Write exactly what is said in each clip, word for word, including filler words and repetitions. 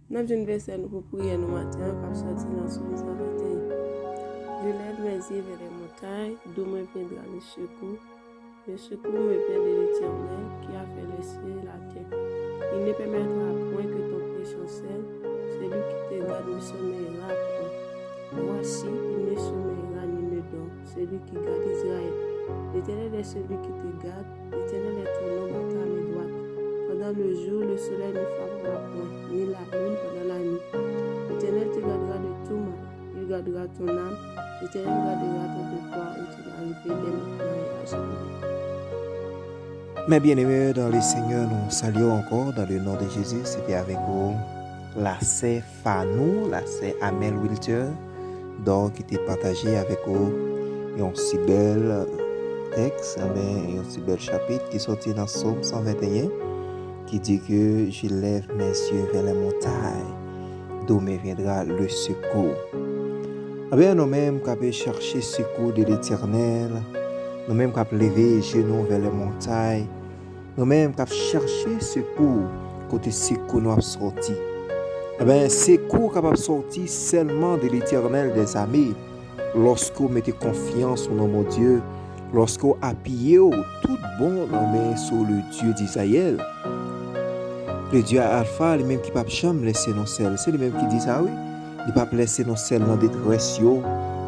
N ap jwenn vèsè nou pou priyè nou maten an k ap sòti nan Sòm san venteyen. Je lève mes yeux vers les montagnes, d'où me viendra le secours? Le secours me vient de l'Éternel qui a fait les cieux et la terre. Il ne permettra point que ton pied chancelle, celui qui te garde ne sommeillera point. Voici, il ne sommeillera ni ne dort, celui qui garde Israël. L'Éternel est celui qui te garde, l'Éternel est ton ombre à ta main droite. Pendant le jour, le soleil ne frappera point, ni la lune pendant la nuit. L'Éternel te gardera de tout mal. Il gardera ton âme, l'Éternel gardera ton devoir et ton arrivée dès maintenant et à jamais. Mes bien-aimés dans le Seigneur, nous saluons encore dans le nom de Jésus. C'était avec vous la sœur Fanou, la sœur Amel Wilter, donc ki te pataje avèk ou yon si bèl tèks, anben yon si bèl chapit ki sòti nan Sòm san venteyen, ki di ke je lève mes yeux vers les montagnes, d'où me viendra le secours. Anben nou menm k ap chache sekou de Letènèl, nou menm k ap leve je nou vè lè montay, nou menm k ap chache sekou kote sekou nou ap sòti. Anben sekou kapab sòti sèlman de Letènèl dèzame. Lòske w mete konfyans ou nan Bondye, lòske w apiye w tout bon nan men sou le Dieu d'Israël, le Dieu Alpha, li menm ki p ap janm lèse nou sèl. Se li menm ki di sa, wi. Li p ap lèse nou sèl nan detrès yo,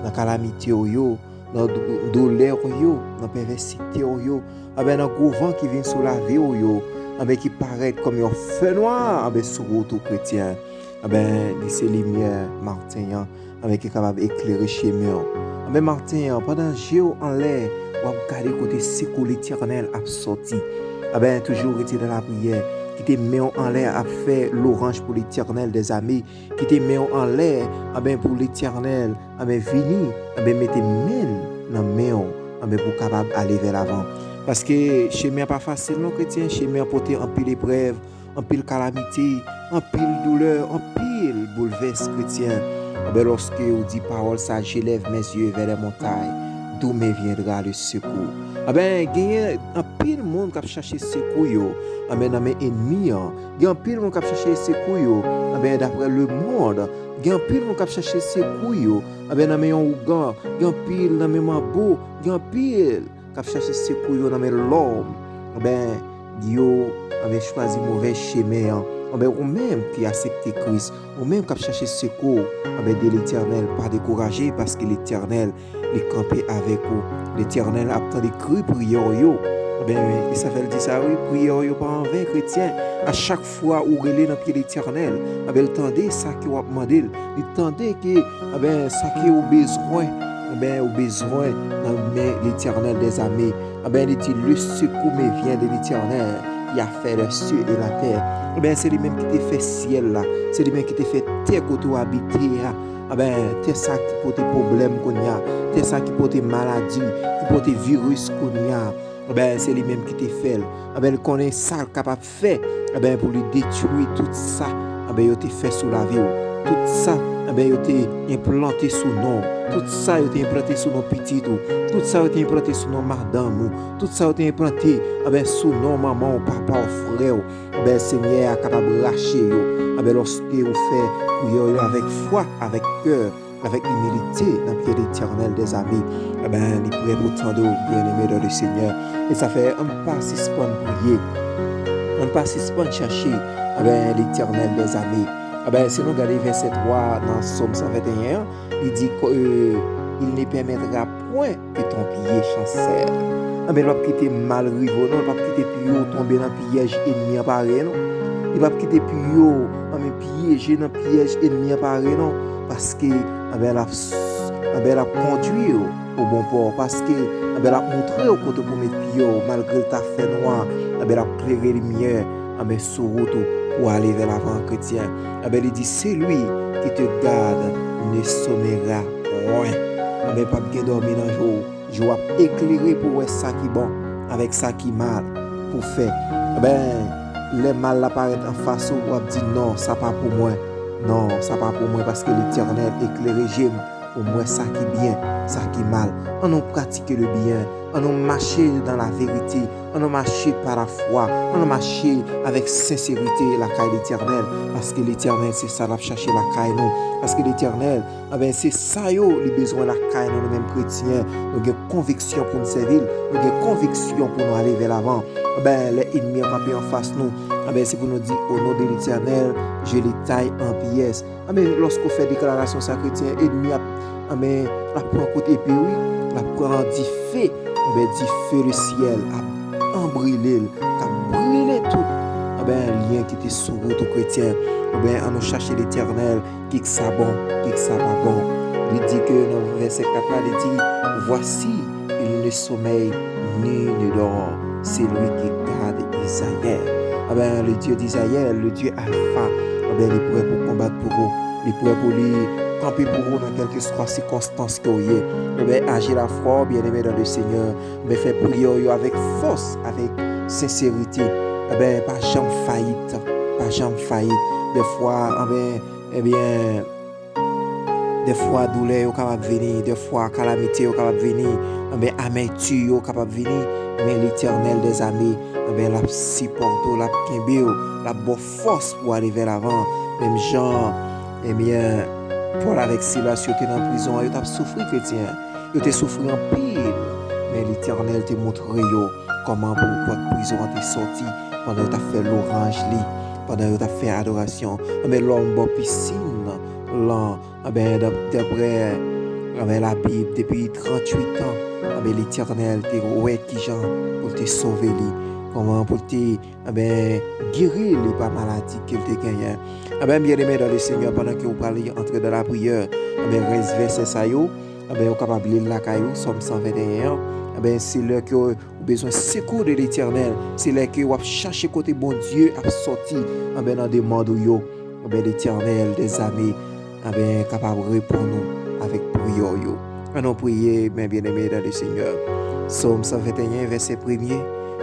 nan kalamite w yo, nan dou- doulè w yo, nan pèvèsite w yo, anben nan gwo van ki vin sou lavi w yo, anben ki parèt kòm yon fènwa, anben sou wout ou kretyen. Anben li se limyè maten an, anben ki kapab eklere chemen w. Anben maten an, pandan je w anlè, w ap gade kote sekou Letènèl ap sòti. Anben toujou rete nan lapriyè, kite men w anlè ap fè lwanj pou Letènèl dèzame, kite men w anlè, anben pou Letènèl, anben vini, anben mete men l nan men w, anben pou w kapab ale vè lavan. Paske chemen an pa fasil non kretyen, chemen an pote anpil eprèv, anpil kalamite, anpil doulè, anpil boulvès kretyen. Anben lòske ou di pawòl sa, je lève mes yeux vers les montagnes, d'où me viendra le secours. Anben genyen anpil moun k ap chache sekou yo, anben nan men ènmi an. Gen anpil moun k ap chache sekou yo, anben daprè lemonn. Gen anpil moun k ap chache sekou yo, anben nan men yon ougan. Gen anpil nan men manbo. Gen anpil k ap chache sekou yo nan men lòm. Anben yo, anben chwazi movè chemen an. Anben ou menm ki aksepte Kris, ou menm k ap chache sekou, anben de Letènèl, pa dekouraje, paske Letènèl, li kanpe avèk ou. Letènèl ap tande kri priyè w yo. Anben e sa fè l di sa, wi, priyè w yo pa anven kretyen. A chak fwa ou rele nan pye Letènèl, anben l tande sa ke w ap mande l. Li tande ke, anben sa ke ou bezwen, anben ou bezwen nan men Letènèl dèzame. Anben li di, le secours me vient de l'Éternel qui a fait les cieux et la terre. Anben se li menm ki te fè syèl la, se li menm ki te fè tè kote w abite a. Anben tè sa ki pote pwoblèm kounye a, tè sa ki pote maladi, ki pote viris kounye a. Anben se li menm ki te fè l. Anben li konnen sa l kapab fè, anben pou li detwi tout sa, anben yo te fè sou lavi w. Tout sa, anben yo te enplante sou non w. Tout sa yo te enplante sou non pitit ou. Tout sa yo te enplante sou non madanm ou. Tout sa yo te enplante, anben sou non manman w, papa w, frè w. Anben Senyè a kapab rache yo. Anben lòske ou fè priyè w yo avèk fwa, avèk kè, avèk imilite nan pye Letènèl dèzame. Anben li prè pou tande w, byeneme dan le Senyè. E sa fè ann pa sispann priye. Ann pa sispann chache, anben Letènèl dèzame. Anben si nou gade vèsè twa nan Sòm san venteyen an, li di, il ne permettra point que ton pied chancelle. Anben l p ap kite mal rive w non, l p ap kite pye w tonbe nan pyèj ènmi an pare non. Li p ap kite pye w, anben pyeje nan pyèj ènmi an pare non. Paske, anben l ap, anben l ap kondwi w o bon pò. Paske, anben l ap montre w kote pou met pye w, malgre l ta fè nwa, anben l ap klere limyè, anben sou wout ou pou ale vè lavan kretyen. Anben li di, celui qui te garde ne sommeillera point. Anben p ap gen dòmi nan jou w. Je w ap eklere pou w wè sa ki bon avèk sa ki mal pou fè. Anben lè mal la parèt anfas ou, w ap di, non, sa pa pou mwen. Non, sa pa pou mwen, paske Letènèl eklere je m pou m wè sa ki byen, sa ki mal. Ann nou pratike le byen, Ann nou mache nan laverite. Ann nou mache pa lafwa. Ann nou mache avèk senserite lakay Letènèl. Paske Letènèl, se sa l ap chache lakay nou. Paske Letènèl, anben, se sa yo li bezwen lakay nou, nou menm kretyen. Nou gen konviksyon pou n sèvi l. Nou gen konviksyon pou nou ale vè lavan. Anben, lè ènmi an kanpe anfas nou, anben, se pou nou di, "O non de Letènèl, je le taille en pièces." Anben, lòske w fè deklarasyon sa, kretyen, ènmi ap, anben, l ap pran kout epe, wi, l ap pran dife, anben, dife lesyèl ap anbrile l, k ap brile tout, anben, lyen ki te sou wout ou, kretyen. Anben, ann nou chache Letènèl, kik sa bon, kik sa pa bon. Li di ke nan vèsè kat la, li di, "Voici, il ne sommeille ni ne dort, celui qui garde Israël." Anben, le Dieu d'Israël, le Dieu Alpha, anben, li prè pou konbat pou ou. Li prè pou li kanpe pou ou nan kèlkeswa sikonstans ke w ye. Anben, aji lafwa w, byeneme dan le Senyè. Anben, fè priyè w yo avèk fòs, avèk senserite. Anben, pa janm fayit. Pa janm fayit. Dèfwa, anben, ebyen, dèfwa doulè yo kapab vini, dèfwa kalamite yo kapab vini, anben, amèti yo kapab vini, men Letènèl dèzame, anben, l ap sipòte w, l ap kenbe w, l ap ba w fòs pou w ale vè lavan. Menm jan, ebyen, Pòl avèk Silas yo te nan prizon an, yo t ap soufri, kretyen. Yo te soufri anpil, men Letènèl te montre yo kòman pou pòt prizon an te sòti pandan yo t ap fè lwanj li, pandan yo t ap fè adorasyon. Anben, lòm bò pisin lan, anben, dap-, daprè, anben, Labib, depi tranntuit an, anben, Letènèl te wè kijan pou l te sove li, kòman pou l te, anben, geri li pa maladi ke l te genyen. Anben, byeneme dan le Senyè, pandan ke w prale antre dan lapriyè, anben, rès vèsè sa yo, anben, ou kapab li l lakay ou, Sòm san venteyen an. Anben, se lè ke ou bezwen sekou de Letènèl, se lè ke w ap chache kote Bondye ap sòti, anben, nan demann ou yo, anben, Letènèl dèzame, anben, kapab reponn ou avèk priyè w yo. Ann nou priye, men byeneme dan le Senyè. Sòm san venteyen, vèsè premye.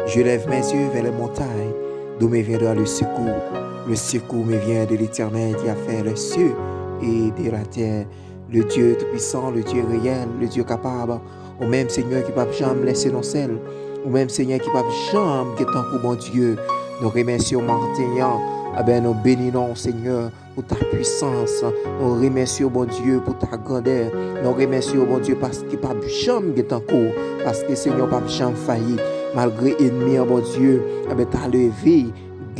Je lève mes yeux vers les montagnes, d'où me viendra le secours. Le secours me vient de l'Éternel qui a fait les cieux et de la terre. Le Dieu tout-puissant, le Dieu réel, le Dieu capable. Ou menm, Senyè, ki p ap janm lèse nou sèl. Ou menm, Senyè, ki p ap janm gen tankou Bondye. Nou remèsye w maten an. Anben, nou beni non w, Senyè, pou ta pwisans. Nou remèsye w, Bondye, pou ta grandè. Nou remèsye w, Bondye, paske p ap janm gen tankou w. Paske, Senyè, w p ap janm fayit. Malgre ènmi an, Bondye, anben, ta leve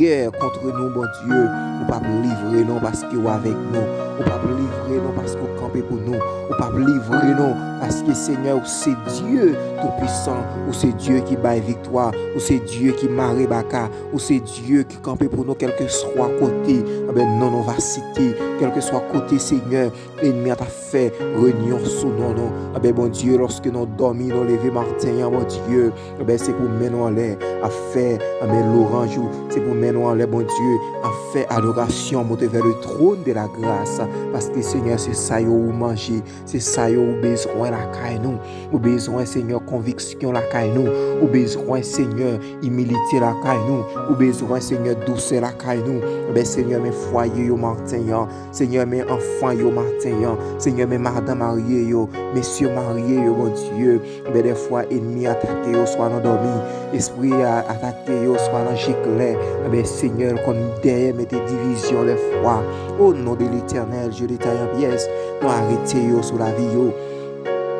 gè kont nou, Bondye, ou p ap livre nou paske w avèk nou. Ou p ap livre nou paske w kanpe pou nou. Ou p ap livre nou paske, Senyè, ou se Dye toupisan. Ou se Dye ki bay viktwa. Ou se Dye ki mare baka. Ou se Dye ki kanpe pou nou, kèlkeswa kote, anben, non nou va site, kèlkeswa kote, Senyè, ènmi an t ap fè renyon sou non nou. Anben, Bondye, lòske nou dòmi, nou leve maten an, Bondye, anben, se pou men nou anlè ap fè, anben, lwanj ou. Se pou men nou anlè, Bondye, ap fè adorasyon, monte vers le trône de la grâce. Paske, Senyè, se sa yo ou manje, se sa yo ou bezwen lakay nou. Ou bezwen, Senyè, konviksyon lakay nou. Ou bezwen, Senyè, imilite lakay nou. Ou bezwen, Senyè, dousè lakay nou. Anben, Senyè, men fwaye yo maten an. Senyè, men anfan yo maten an. Senyè, men madan marye yo, mesye marye yo, Bondye. Anben, dèfwa, ènmi atake yo, swa nan dòmi. Espri a atake yo, swa nan je klè. Anben, Senyè, l konn dèyè mete divizyon dèfwa. O non de Letènèl, je le taille en pièces. Nou arete yo sou lavi yo.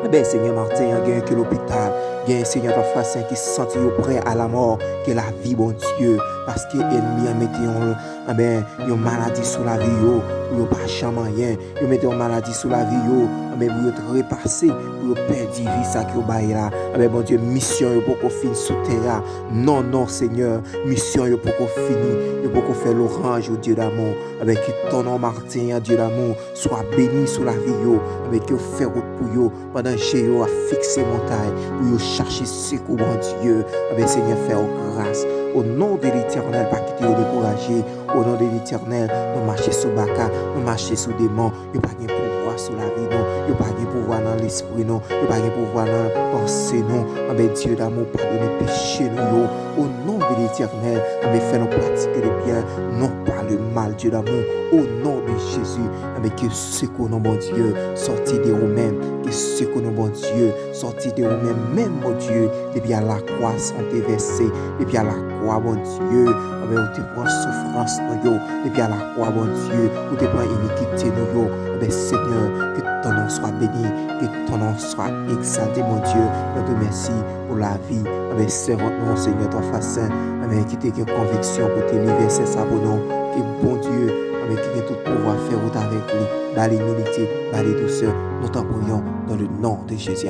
Anben, Senyè, maten an, gen ki lopital. Gen, Senyè, pafwa, sen ki santi yo prè a lamò, ke lavi, Bondye. Paske ènmi an mete yon, anben, yon maladi sou lavi yo, pou yo pa janm anyen. Yo mete yon maladi sou lavi yo, anben, pou yo trepase, pou yo pèdi vi sa ke yo bay la. Anben, Bondye, misyon yo poko fin sou tè a. Non, non, Senyè, misyon yo poko fini, yo poko fè lwanj ou, Dye damou. Anben, ke ton non maten an, Dye damou, swa beni sou lavi yo. Anben, ke w fè wout pou yo, pandan je yo ap fikse montay, pou yo chache sekou, Bondye. Anben, Senyè, fè yo gras. O non de Letènèl, pa kite yo dekouraje. O non de Letènèl, nou mache sou baka, nou mache sou demon. Yo pa gen pouvwa sou lavi nou. Yo pa gen pouvwa nan lespri nou. Yo pa gen pouvwa nan panse nou. Anben, Dye damou, padone peche nou yo. O non de Letènèl, anben, fè nou pratike le byen, non pa le mal, Dye damou. O non de Jezi, anben, ke sekou nou, Bondye, sòti de ou menm. Ke sekou nou, Bondye, sòti de ou menm, menm, Bondye, depi a lakwa san te vèse, depi a lakwa, Bondye, anben, ou te pran soufrans nou yo, depi a lakwa, Bondye, ou te pran inikite nou yo, anben, Senyè, ke ton non swa beni, ke ton non swa egzalte, Bondye, nou te mèsi pou lavi, anben, sèvant nou, Senyè, twa fwa sen, anben, ki te gen konviksyon pou te li vèsè sa pou nou, ke Bondye, anben, ki gen tout pouvwa, fè wout avèk li, ba li imilite, ba li dousè, nou t'en prions dans le nom de Jésus.